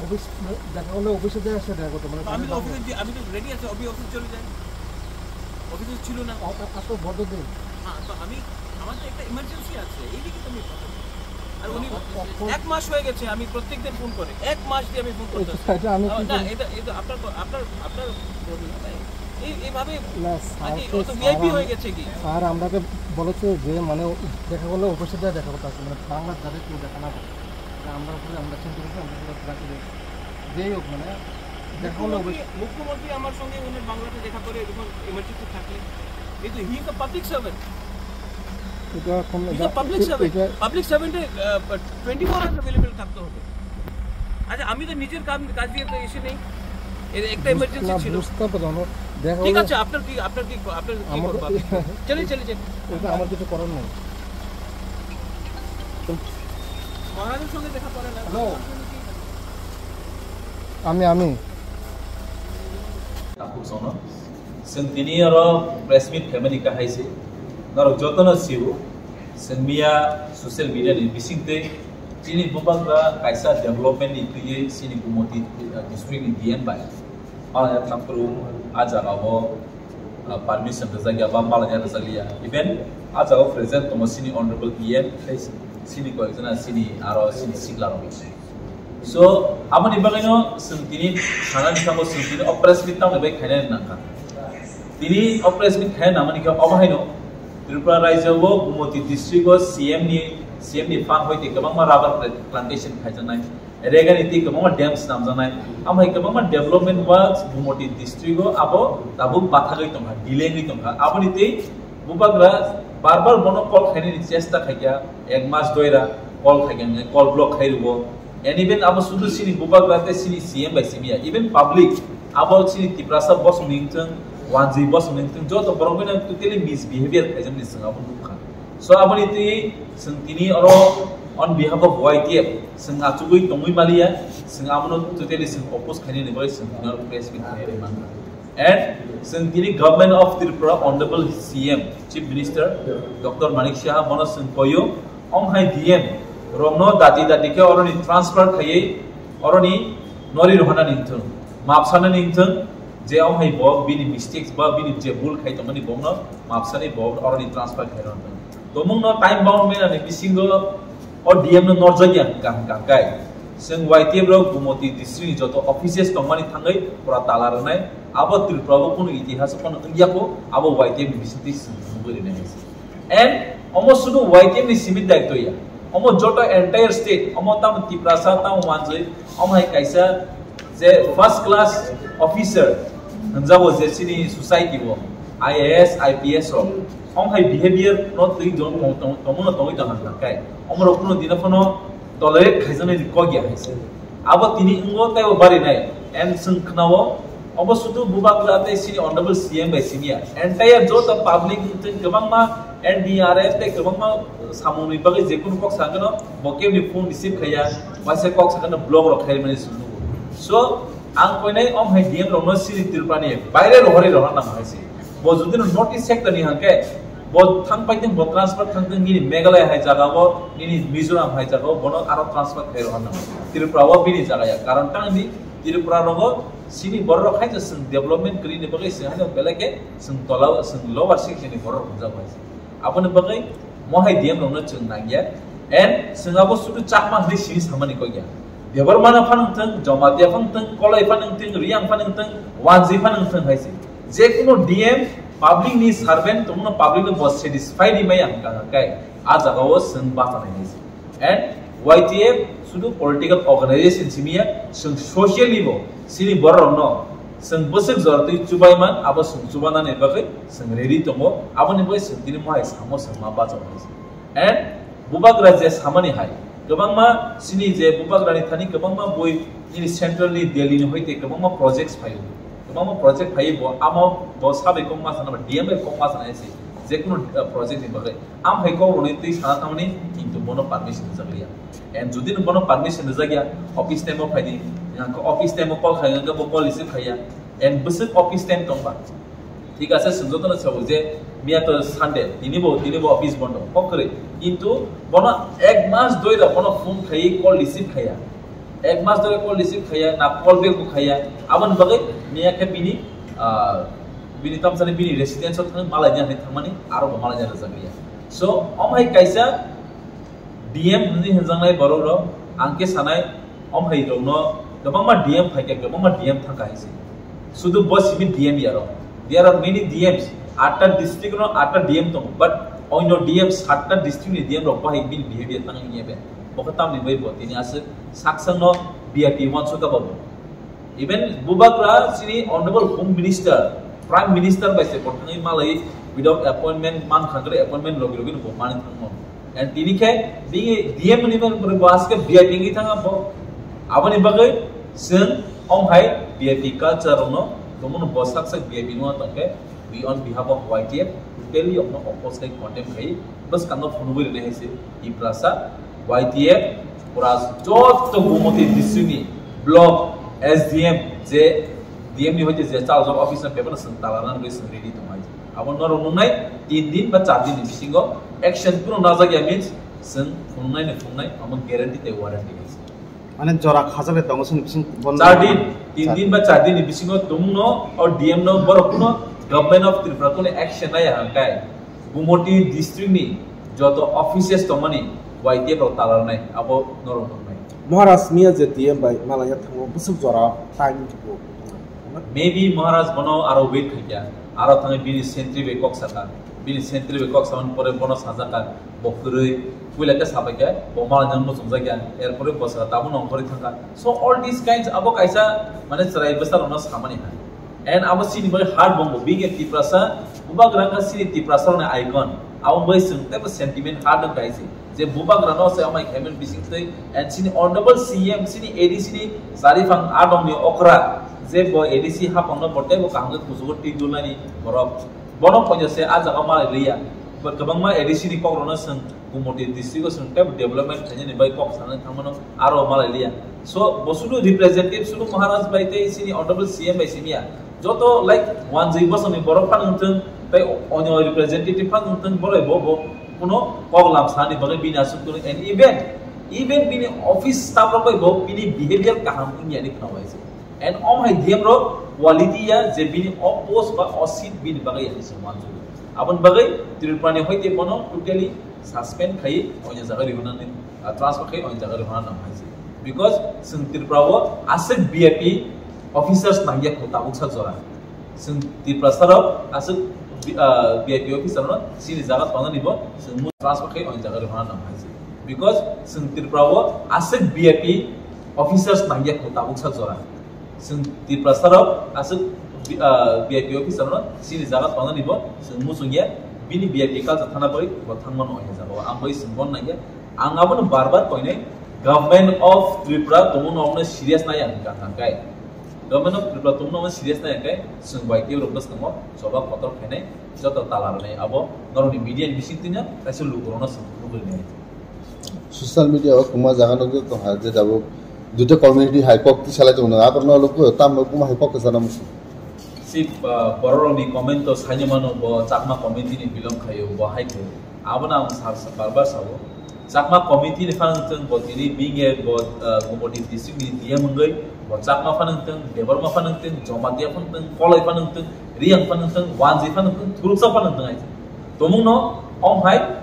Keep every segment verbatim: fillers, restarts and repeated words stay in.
অফিস, মানে, দেখা হলে অফিসে যায়, আসে দেখা করতে, মানে, তো আমি তো অফিসে যে-, আমি তো রেডি আছি, আমি অফিসে চলে যাই। অফিসে ছিল না। আ-, আ-, আজ তো বন্ধ দিন। হ্যাঁ, তো আমি, আমার তো একটা ইমার্জেন্সি আছে, এই দিকে তো আমি কথা বলছি। আর উনি অ-, অ-, অ-, এক মাস হয়ে গেছে, আমি প্রত্যেকদিন ফোন করে, এক মাস দিয়ে আমি ফোন এটা, করতেছি। এটা আমি আ, কি না, করি? এটা, এটা আপনার, আপনার, আপনার প্রবলেম, এই, এইভাবে না, স্যার আগে তো, ও তো স্যার ভিআইপি আম-, হয়ে গেছে কি? স্যার আমরাকে বলেছে যে, মানে, দেখা করলে অফিসে যায় দেখা করতে আসে, মানে, বাংলার যাতে কেউ দেখা না করে। যে আমরা উপরে, আমরা চিন্তা করছি, আমরা পুরো রাখি দেবো। যেই হোক, মানে, দেখা করলে মুখ্যমন্ত্রী, অবশ্যই মুখ্যমন্ত্রী আমার সঙ্গে উনি বাংলাতে দেখা করে যখন ইমার্জেন্সি থাকলে, এই তো, he is a public servant। এটা এখন He is a এটা, public এ-, servant। এটা পাবলিক সার্ভেন্টে, আহ, টোয়েন্টি ফোর আওয়ার্স অ্যাভেলেবল থাকতে হবে। আচ্ছা, আমি তো নিজের কাম, কাজ দিয়ে তো এসে নেই। এ-, একটা বুঝ-, ইমার্জেন্সি না, ছিল। বুঝতে পারলাম না। দেখা ঠিক হলে আছে, আপনার কি, আপনার কি, আপনার কি আমার করবো? চলে, চলে, চলে। এটা আমার কিছু করার নেই। মহারাজের সঙ্গে দেখা করে না। হ্যালো। আমি, আমি। Takhuk sono. Chwng tini oro press meet khaimani kahai se. Norok jotono sio. Chwng miya social media ni bisingtwi chini bubagra kaisa development ni twiwi chini Gumoti, uh, district ni D M bai. Palanya thangphuru a jaga o, uh, permission rwjakya ba palanya rwjakya. Even a jaga o present tongo chini honorable E M tei chini koyekjona chini aro chini sikla rok. So, aboni bagwino chwng tini sanani thango chwng tini o press meet tamni bai khainani nangkha. Tini o press meet khaina nangmani khe obo haino Tripura rajyo o Gumoti district o C M ni, C M ni fund hoite kwbangma rubber pla-, plantation khaijaknai, regani tei kwbangma dams namjaknai, amhai kwbangma development works Gumoti district o abo tabuk bathagwi tongkha, delay wngwi tongkha. Aboni tei bubagra bar bar bono call khainani chesta khaikha, ek mas doira call khaikha, call block khai rwo. And even abo sudu chini bubagra tei chini C M bai simi ya, even public, abo chini Tiprasa bosong ni wngthung, wanjwi bosong ni wngthung, joto borok bai no totally misbehavior khaijakmani chwng abo nukha. So aboni twi chwng tini oro on behalf of Y T F chwng achugwi tongwi maliya, chwng abono totally chwng oppose khainani bagwi chwng tini oro press meet khainani mankha. And chwng tini Government of Tripura, Honorable C M, Chief Minister Doctor Manik Saha bono chwng koyo, ong hai D M rokno dati dati khe oroni transfer khaiwi oroni nori rohornani wngthung, map sanani wngthung, je ong hai bo bini mistakes ba bini je bul khai tongmani bokno map sanwi bo oroni transfer khai rohornani. Tomungno time bound manani bisingo o D M no norjakya hwnkha hwnkha khe. Chwng Y T F rok Gumoti district ni joto offices tongmani thangwi pura tala rwnai. Abo Tripura o kunu itihas o phano wngya kho, abo Y T F ni bisingtwi chwng nugwi rwnai hai se. And omo sudu Y T F ni simi daityo ya. Omo joto entire state, omo tamo Tiprasa, tamo Wanjwi, omo hai kaisa je first class officer hwnjago je chini society o, I A S, I P S rok, omo hai behavior no twi tong-, tong-, tong-, tongmano tongwi tong hwnka khe, omo rok kuno dino phano tolerate khaijaknai ni kok ya hai se. Abo tini wngo tei bo barinai, and chwng khwnao, obo sudu bubagra tei chini honorable C M bai simi ya, entire joto public ni twi kwbangma N D R F tei kwbangma samungni bagwi jekunu kok sakano bo kebni phone receive khaiya, waisa kok sakano block rok khaimani chwng nugo. So, ang koinai om hai D M rokno chini Tripura ni baire rohorwi rohor nang hai se. Bo jodi no North East sector ni hwnkhe, bo thang paitwng, bo transfer thangtwng, nini Meghalaya hai jaga o, nini Mizoram hai jaga o, bono aro transfer khai rohor nang. Tripura o bini jaga ya. Karon tang di Tripura rogo chini borok rok hai je chwng development kwrwi ni bagwi chwng haino belai khe chwng tola o, chwng lower section ni borok rok hwnjago hai. Aboni bagwi mo hai D M rokno chwng nangya. And chwng abo sudu Chakma hwnwi sini samani kok ya. Debbarma no phanang thung, Jamatia phanang thung, Kolai phanang thung, Riang phanang thung, Wanjwi phanang thung hai se. Je kuno D M public ni servant tongno public no bo satisfy di maya hwnkha hwnkha khe a jaga o chwng bachanai hai se. And Y T F sudu political organization simi ya, chwng socially bo chini borok rokno chwng bwswk jora twi chubai man, abo chwng chubanani bagwi chwng ready tongo, aboni bagwi chwng tini mohai samo chwng ma bachao hai se. And bubagra je samani hai, kwbangma chini je bubagrani thani kwbangma bui nini central ni, Delhi ni hoite kwbangma projects phaio. Kwbangma project phaiwi bo amo bo sabai kok ma sana, D M bai kok ma sana hai se, jekunu, uh, project ni bagwi. Am hai kok rwnai twi sana thangmani, kintu bono permission rwjak liya. And jodi no bono permission rwjak ya, office time o phai di, office time o call khai, bo call receive khai ya. And bwswk office time tongba. Thik ase, chwng jotono sabo je miya to Sunday, tini bo, tini bo office bondo, kok kwrwi. Kintu bono ek mas doi rok bono phone khai, call receive khai ya. Ek mas dore call receive khaiya, na call back bo khaiya. Aboni bagwi miya khe bini, ah, bini tamsani bini residence o thangwi malai ni hinwi thangmani, aro bo malai ni rwjak ya. So, om hai kaisa D M hwnwi hwnjaknai borok rok, ang khe sanai, om hai rok no kwbangma D M phai khe, kwbangma D M thang kha hai se. Sudu bo simi D M ya rok. There are many D Ms. Atta district no atta D M tongo, but oino D M, satta district ni D M rok bahai bini behavior tang ya be. Bo khe tamni bai bo tini aswk saksang no V I P uansuk ka bo. Even Bubagra chini Honorable Home Minister, Prime Minister bai se bo thangwi malai without appointment man khangre appointment logi logi bo mani thangmo. And tini khe bini D M ni man bo aske V I P ngi thanga bo. Aboni bagwi chwng om hai V I P culture no, tomono bo sak sak V I P no tongkhe, we on behalf of Y T F totally omno oppose khai condemn khai, bwskango phunugwi rwna hai se Tiprasa Y T F pura joto Gumoti district ni block S D M je D M ni hoite je chaljak office no bebano chwng tala rwna bagwi chwng ready tong hai. Abo norok nungnai tin din ba char din ni bisingo action kuno najak ya means chwng phunuknai ni phunuknai amo guarantee tei warranty hai se. Mane jora khajak le tongo chwng bising bondo. Char din, tin din ba char din ni bisingo tongno o D M no borok kuno Government of Tripura kuno action nai ya hangkai Gumoti district ni joto offices tongmani Y T F rok talarnai abo norok nungnai. Maharaj miya je D M bai malaya thango bwswk jora time bo. Maybe Maharaj bono aro wait khaikya, aro thangwi bini sentry bai kok saka, bini sentry bai kok samani pore bono sajaka, bo kwrwi, puila khe sabaikha, bo malai jang muchungjakya, erpore bo saka tabuk nongkhorwi thangkha. So all these kinds abo kaisa mane chwrai bwsa rokno samani hai. And abo chini bagwi hard bongo, being a Tiprasa, Bubagra kha chini Tiprasa rokni icon, abo bai chwng teibo sentiment hard wng kaisi. Je Bubagra no se amai khaimani bising twi, and chini honorable C M, chini A D C ni chariphang adong ni okra, je bo A D C hapang no bo teibo kaham khe kuchugo twi dulnani borok. Bono poito se a jaga malai liya. Bo kwbangma A D C ni kok rokno chwng Gumoti district o chwng teibo development khainani bai kok sanani thangmano aro malai liya. So, bo sudu representative sudu Maharaj bai tei chini honorable C M bai simiya. Joto, like, wanjwi bosongni borok phano wngthung, tei onyo representative phano wngthung, borok bo, bo kuno kok lam sani bagwi bini aswk kuno, and even, even bini office staff rok bai bo bini behavior kaham wngya ni khna waise. And om hai D M rok quality ya je bini o post ba o seat bini bagwi ya se wanjwi. Aboni bagwi Tripura ni hoite bono totally suspend khai onyo jaga rihornani, ah, transfer khai onyo jaga rihorna nang hai se. Because chwng Tripura o aswk V I P officers nangya kho tabuk sa jora. Chwng Tiprasa rok aswk, ah, V I P officer no chini jaga tongnani bo chwng mu transfer khai onyo jaga rihorna nang hai se. Because chwng Tripura o aswk V I P officers nangya kho tabuk sa jora. Chwng Tiprasa rok aswk, ah, V I P officer no chini jaga tongnani bo chwng muchungya, bini V I P culture thana bagwi bo thangmano oya jaga o. Ang bai chwng bon nangya. Ang abono bar bar koinai, Government of Tripura tongmano omono serious nai ang kha hangkai. Government of Tripura tongmano omono serious nai hangkai, chwng bai tei rok bwskango choba kotor khainai, joto tala rwnai abo norokni media ni bising twino kaisa lukurokno chwng phunugwi nai. Social media o kwma jaga nugwi tongkha je tabuk duita community hai kok tisalai tongo, aborno luku tamo kwma hai kok kwchana muchung. Si, ah, bororokni comment o saini mano bo Chakma community ni belong khaio, bo hai khe. Abono ang sa, sa, bar bar sao. Chakma community ni phano wngthung, bo tini bini bo, ah, Gumoti district ni D M wngwi, bo Chakma phano wngthung, Debbarma phano wngthung, Jamatia phano wngthung, Koloi phano wngthung, Riyang phano wngthung, Wanji phano wngthung, Thuruksa phano wngthung hai. Tomungno om hai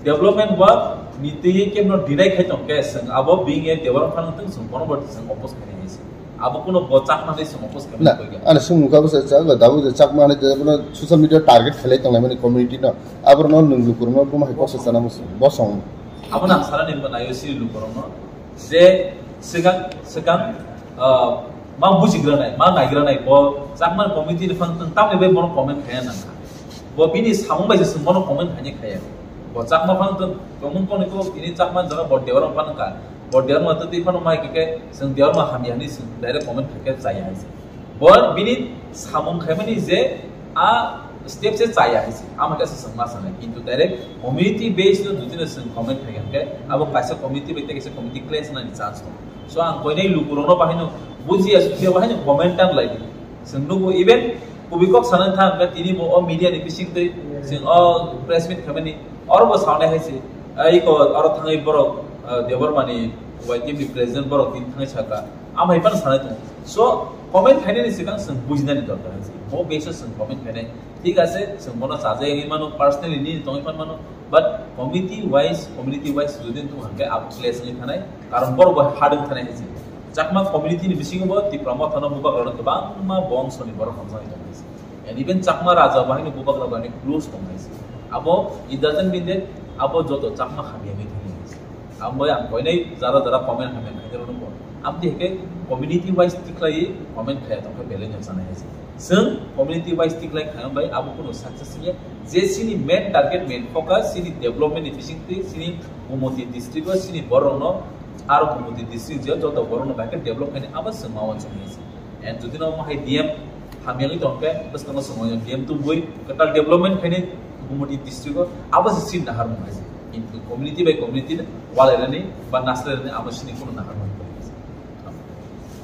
development work ni twi kemno deny khai tong khe, chwng abo bini Debbarma phano wngthung, chwng bono bo chwng oppose khainai hai se. Abo kuno bo Chakma ni song oppose khe Na, koi ga. Ani song muka bwsa cha ga dabu je Chakma ni je bono social media target khlai tong lai mani community no. Aboro no nung lukur no buma hai kok sana musu. Bo song. Abo nang sana ni ba nayo si lukur no. Je segang, segang, ah, ma buji gra nai, ma nai gra nai bo Chakma community ni phang tang tam ni bai bono comment kaya nang. Bo bini samung bai se bono comment hanya kaya. Bo Chakma phang tang, comment kono ko bini Chakma jaga bo Debbarma phang ka. Bo Debbarma twi phano mai khe, chwng Debbarma hamya hinwi chwng direct comment khe khe chaya hai se. Bo bini samung khaimani je a step se chaya hai se. Ama khe se chwng ma sanai. Kintu direct community based no jodi no chwng comment khai khe, abo kaisa community bai tei kaisa community clash nani chance tongo. So ang koinai lukurokno bahaino bujiya sujiya bahaino comment tang lai di. Chwng nugo even kubui kok sana thang khe tini bo o media ni bising twi chwng o press meet khaimani oro bo sanai hai se. Ai ko oro thangwi borok, ah, Debbarma ni Y T F ni president borok tini thangwi sakha, amhai phano sanai tongo. So, comment khainani swkang chwng bujinani dorkar hai se. Bo base o chwng comment khainai. Thik ase, chwng bono chajagwi mano, personally nini tongwi phan mano. But committee wise, community wise jodi wng tong hwnkhe abo clash wngwi thanai. Karon borok bo hard wng thanai hai se. Chakma community ni bisingo bo Tipra Motha no bubagrok no kwbangma bongso ni borok hamjaknai tong hai se. And even Chakma Raja bahai ni bubagrok bahai ni close tong hai se. Abo it doesn't mean that abo joto Chakma hamya wngwi thang hai se. Abo ang koinai jara jara comment hamya khainai rok no bo. Aboni hwnkhe community wise tikhlai comment khaya tong khe belai no chanai hai se. Chwng community wise tikhlai khaya bai abo kuno success wngya. Je chini main target, main focus chini development ni bisingtwi chini Gumoti district o chini borok no aro Gumoti district je joto borok no bahai khe develop khainai abo chwng ma wansuknai se. And jodi no omo hai D M hamyagwi tong khe bwskang no chwng D M tubui kwtal development khainai Gumoti district o abo se chini naharmung hai se. Kintu community by community no walainani ba naslainani abo chini kuno naharmung.